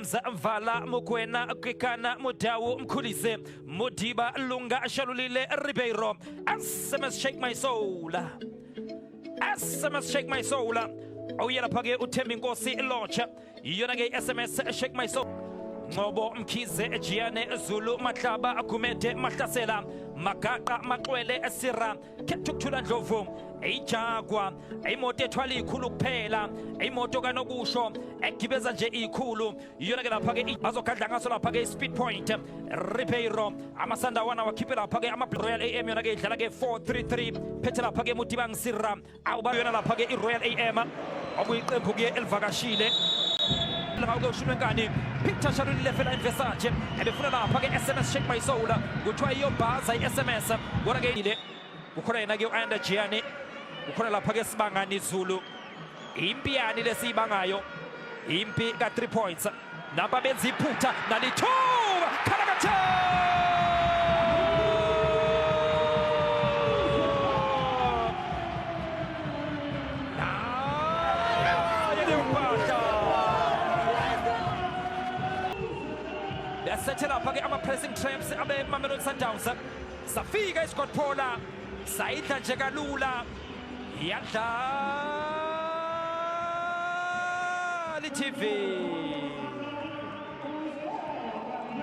Williams Mvala Mokoena Kekana Mudau Mkhulise Modiba Lunga Shalulile Ribeiro. SMS Shake My Soul, SMS Shake My Soul. Awuye lapha ke uThembi Nkosi Lotsha, iyona ke SMS Shake My Soul. Ngcobo Mkhize Jiyane Zulu Mahlaba Gumede Mahlasela Magaqa Maxwele Sira Khethukuthula Ndlovu. Ijagwa imoto ethwala ikhulu kuphela, imoto kanokusho egibeza nje ikhulu, iyona ke lapha ke bazogadla ngaso lapha ke speed point Ribeiro. Amasandawana wakhiphe lapha ke ama Royal AM, yona ke idlala ke 4-3-3, phethe lapha ke Mutibang Sirra. Awuba yona lapha ke iRoyal AM, okuyiqembu ke elivakashile ngawuke ushunwe nkani. Peter Shalulile fela Versace ebefuna lapha ke SMS Shake My Soul, kuthiwa iyobhaza i-SMS, kodwa ke ile kukhona yena ke u-Ayanda Jiyane, kukhona lapha ke Sibangani Zulu. Impi yani lesiyibangayo, impi ka-3 points. Napa benza iphutha nalithuba khalakathe yasethe lapha ke ama-pressing traps abe Mamelodi Sundowns. Safika iScott Pola sayidla nje kalula, yadlala i-TV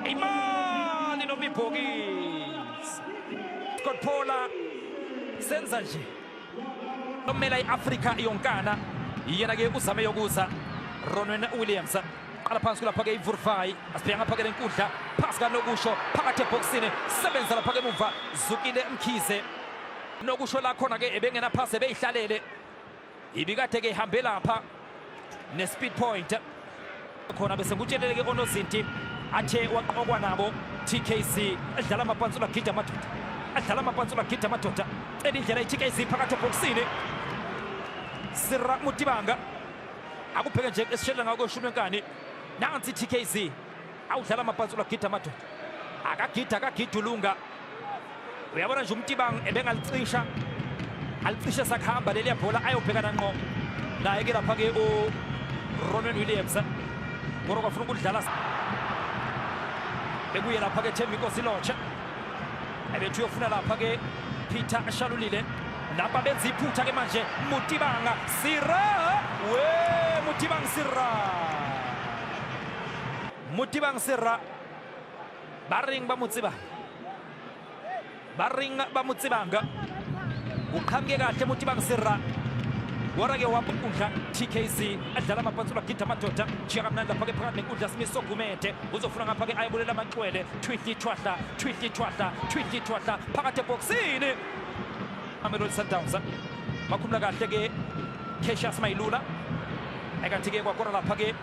imali noma ibhokisi. Scott Pola senza nje omela i-Afrika yonkana, yena ke uzame yokuza Ronwen Williams. Qala phansi kulapha ke iVurvai, asibheka ngapha ke lenkundla, phasi kanokusho phakathi ebhokisini, sebenza lapha ke emuva Zukile Mkhize. Nokusho la khona ke ebengena phasi, ebeyihlalele, ibikade ke ihambe lapha ne-speed point khona, bese kutshelele ke onozinti athe waqokwa nabo. TKZ edlala amapantsula, gida amadoda, adlala amapantsula, gida amadoda, cela indlela i-TKZ phakathi ebhokisini. Sira Mutibanga akubheke nje esishelela ngako shumi enkani. Nansi i-TKZ, awudlala amapantsula, gida amadoda, akagida, akagida ulunga. Uyabona nje uMtibang ebengalicisha, alicishe sakuhamba leliya bhola, ayobhekana ngqo naye ke lapha ke uRonwen Williams. Kodwa kwafuna ukudlala bekuye lapha ke Thembi Nkosi Lotsha, ebethi uyofuna lapha ke Peter Shalulile. Napa benza iphutha ke manje, Mutibanga Sira, we Mutibang Sira, Mutibang Sira, ba reng ba mo tseba, ba reng ba mo tsebanga. Uqhamuke kahle Mutibang Sira, kodwa ke wankundla TKZ adlala amapantsula, gida amadoda, jiya kamnandi lapha ke phakathi nenkundla. Simiso Gumede uzofuna ngapha ke, ayibulela amaxwele, thwihli thwahla, thwihli thwahla, thwihli thwahla phakathi ebhokisini. Mamelodi Sundowns bakhumula kahle ke Cassius Mailula, ekanti ke kwakora lapha ke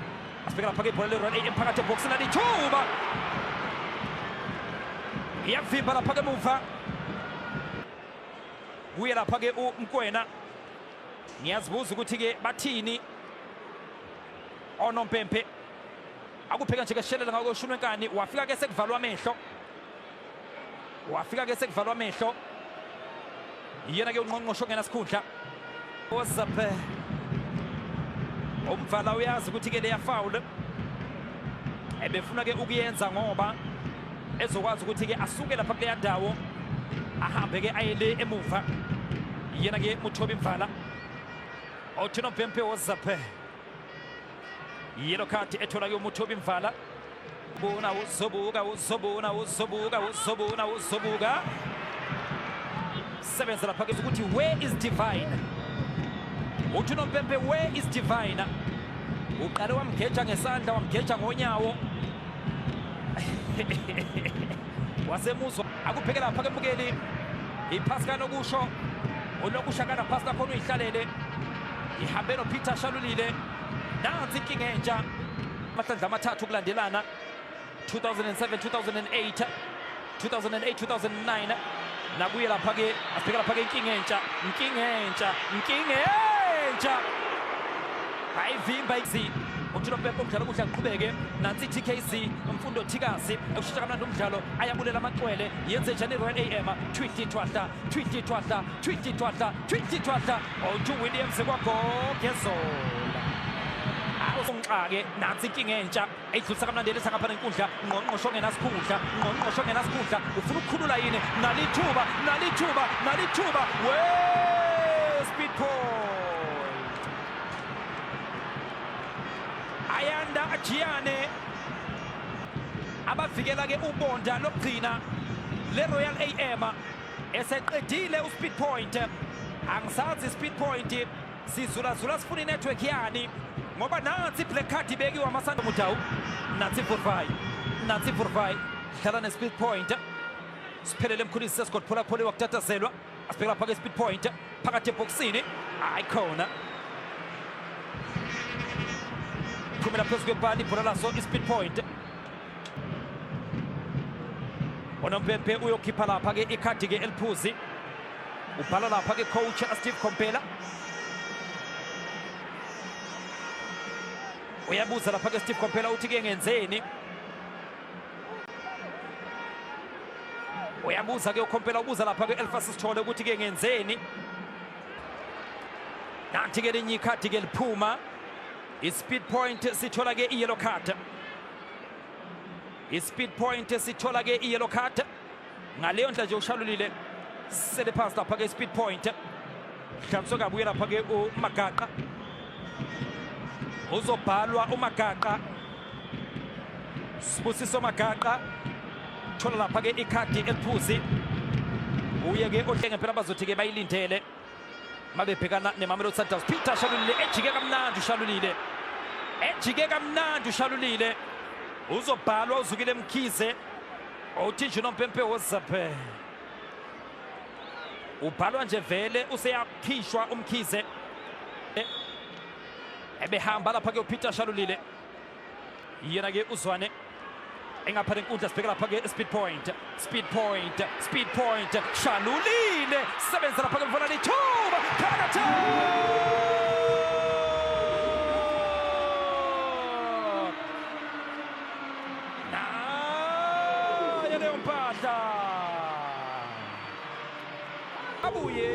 asibheka lapha ke ibhola le-Royal AM phakathi ebhokisini, alithuba, iyavimba lapha ke emuva kuye lapha ke uMkwena. Ngiyazibuza ukuthi ke bathini onompempe. Akupheka nje ke shelela ngako shunwe enkani, wafika ke sekuvalwa amehlo, wafika ke sekuvalwa amehlo. Yena ke unqonqosho ongena sikhundla wozaphe umvala, uyazi ukuthi ke leya foul ebefuna ke ukuyenza ngoba ezokwazi ukuthi ke asuke lapha kuleya ndawo, ahambe ke ayele emuva. Yena ke Muthobi Mvala othi nompempe wozaphe, yellow card ethola ke uMuthobi Mvala. Bona uzobuka, uzobona, uzobuka, uzobona, uzobuka, sebenza lapha ke ukuthi where is Divine? Uthi unompempe where is Divine? Uqale wamgeja ngesandla, wamgeja ngonyawo, wasemuzwa. Akubheke lapha ke mbukeli, iphasi kanokusho, unokusho akanaphasi lakhona, uyihlalele, ihambe noPeter Shalulile. Nansi inkinga entsha, amahlandla amathathu kulandelana, 2007, 2008, 2008, 2009. Nakuye lapha ke asibheka lapha ke inkinga entsha, inkinga entsha, inkinga entsha, ayivimba izi uthi nompempe umdlalo kuhle aqhubeke. Nansi i-TKZ, Mfundo Thikazi ekushintsha kamnandi umdlalo, ayabulela amaxwele. Yenze njani i-Royal AM? Thwihli thwahla, thwihli thwahla, thwihli thwahla, thwihli thwahla, othi Williams kwagogezola. Ungixake nansi inkinga entsha eyidlulisa kamnandi eletha ngapha nenkundla. Ngqongqosho ongenasikhundla, ngqongqosho ongenasikhundla, ufuna ukukhulula yini? Nalithuba, nalithuba, nalithuba. We speed point. Ayanda Jiyane abavikela ke ubonda lokugcina le-Royal AM eseqedile uspeed point. Angisazi speed point sizulazula sifuna inetwork yani ngoba nansi black card ibekiwe amasando Mudau. Nansi Vurvai, nansi Vurvai dlala ne-speed point. Siphelele Mkhulisi sesigodi pholaphole wakutatazelwa. Asibheka lapha ke speed point phakathi ebhokisini, hayi khona phumela phezu kwepali ibhola laso i-speed point. Onompempe uyokhipha lapha ke ikhadi ke eliphuzi, ubhala lapha ke coach Steve Kompela. Uyabuza lapha ke Steve Kompela uthi ke ngenzeni? Uyabuza ke uKompela, ubuza lapha ke Elphas Sithole ukuthi ke ngenzeni? Nanti ke linye ikhadi ke liphuma. I-speed point sithola ke i-yellow card. I-speed point sithola ke i-yellow card. Ngaleyo ndlela nje ushalulile sele phansi lapha ke speed point. Dlaliswe kabuye lapha ke uMagaqa. Uzobhalwa uMagaqa. Sibusiso Magaqa thola lapha ke ikhadi eliphuzi. Uye ke ohle ngempela bazothi ke bayilindele mabebhekana neMamelodi Sundowns. Peter Shalulile ejike kamnandi ushalulile. Ejike kamnandi ushalulile. Uzobhalwa uZukile Mkhize. Uthi nje unompempe wozaphe. Ubhalwa nje vele useyakhishwa uMkhize. Ebehamba lapha ke uPeter Shalulile. Yena ke uZwane engapha lenkundla, sibheke lapha ke speed point, speed point, speed point. Shalulile sebenza lapha ke mfana lithuba phakathi. Nayo leyo mpahla abuye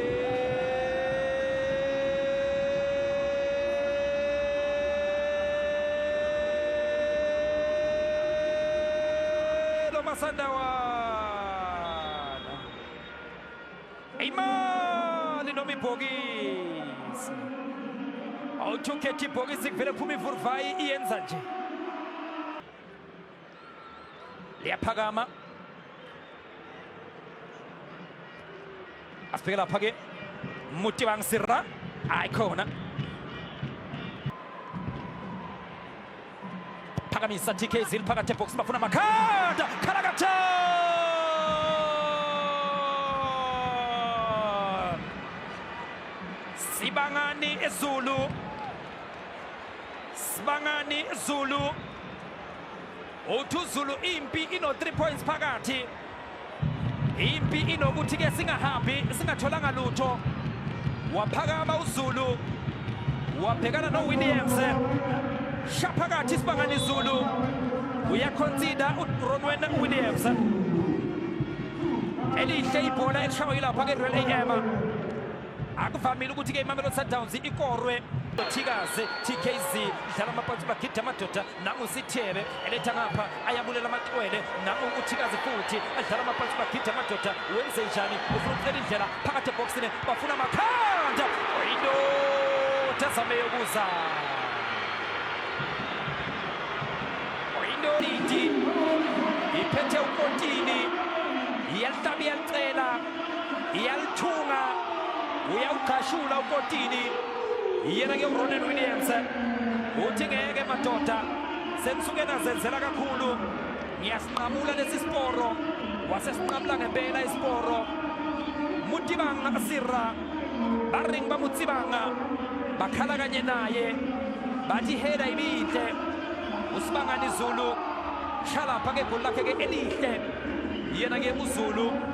lo Masandawana, imali noma ibhokisi. Awuthi ukhetha ibhokisi kuvele phuma ivurvayi iyenza nje liyaphakama. Asibheke lapha ke Mutibang Sirra, hayi khona phakamisa TK Zil phakathi ebox, bafuna makhanda khalakatha. Sibangani Zulu, Sibangani Zulu. Uthi uZulu impi ino 3 points phakathi. Impi inokuthi ke singahambi singatholanga lutho. Waphakama uZulu wabhekana noWilliams. Shaphakathi Sibangani Zulu. Uyaconsider uRonwen Williams. Elihle ibhola elishawa yilapha ke Royal AM. Akuvamile ukuthi ke iMamelodi Sundowns ikorwe. Thikazi TKZ dlala amaphansi bagida amadoda nangu Sithebe eletha ngapha ayabulela amacwele nangu uThikazi futhi adlala amaphansi bagida amadoda. Wenze njani? Ufuna ukucela indlela phakathi ebhokisini, bafuna amakhanda. Oyindoda azame yokuza oyindoda iphethe ukotini, iyalihlaba iyalicela iyalithunga, uyawugqashula ukotini. Yena ke uRonan Williams uthi ngeke madoda, senisuke nazenzela kakhulu, ngiyasinqamula lesi siporo. Wasesinqamula ngempela isiporo. Mutibanga Sirra baring bamutsibanga bakhala kanye naye bathi heda ibihle. USibangani Zulu shalapha ke egoli lakhe ke elihle yena ke uZulu.